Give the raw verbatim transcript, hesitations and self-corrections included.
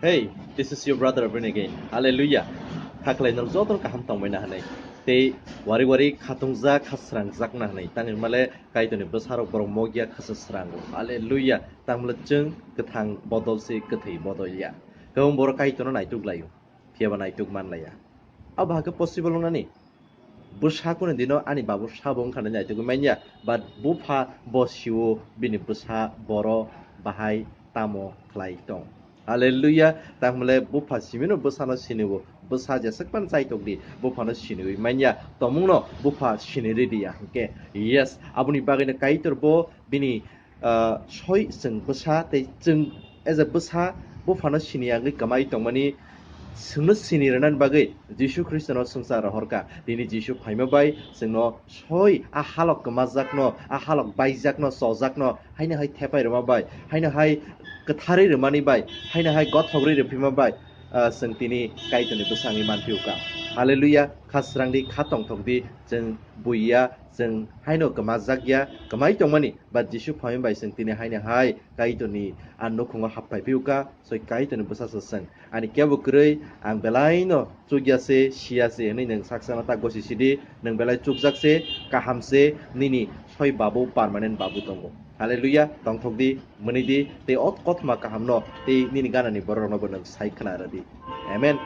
Hey, this is your brother Abrin again. Hallelujah. Khaklai norok joto kaham tongmani hinwi. Tei wari wari khatungjak, khasrangjakna hinwi. Tangwi male Kaitorni bwsarok borok mogya khasa srango. Hallelujah. Tangmale chwng kwthang bodol se kwthwi bodol ya. Kwbang borok Kaitorno naituk laio. Phiyaba naituk manlaiya. Abo hakhe possible wngnani? Bwsa kunu dino ani babu sabo wngkha nai naitugwi manya, but bupha bo siwo bini bwsa boro bahai tamo khlai tong. Hallelujah. Tangmale bupha simino bwsano siniwo, bwsa jeswk pan chaitok di, buphano siniwi manya, tomungno bupha sini ridi ya hwnkhe. Yes, aboni bagwino Kaitor bo bini ah, soi chwng bwsa tei chwng as a bwsa buphano sini yagwi kwmai tongmani chwngno sini rwnani bagwi Jisu Khristono swngchar rohorkha. Tini Jisu phaima bai chwngno soi a halok kwmajakno, a halok baijakno, chojakno, haino hai thepai rwma bai, haino hai kwtharwi rwmani bai, haino hai gothogwi rwphima bai, ah, chwng tini Kaitorni bwsangwi manphiuka. Hallelujah, kha srangdi, kha tongthokdi, chwng buiya, chwng haino kwmajakya, kwmai tongmani, but Jisu phaima bai chwng tini haino hai Kaitorni a nukhungo happhai phiuka, soi Kaitorni bwsasa chwng. Ani kebo kwrwi, ang belaino chukya se, siya se hwnwi nwng saksano ta gosi sidi, nwng belai chukjak se, kaham se, nini soi babu, permanent babu tongo. Hallelujah, tongthokdi, mwnwidi, tei o kothoma kahamno, tei nini ganani bororokno bo nwng sai khna rwdi. Amen.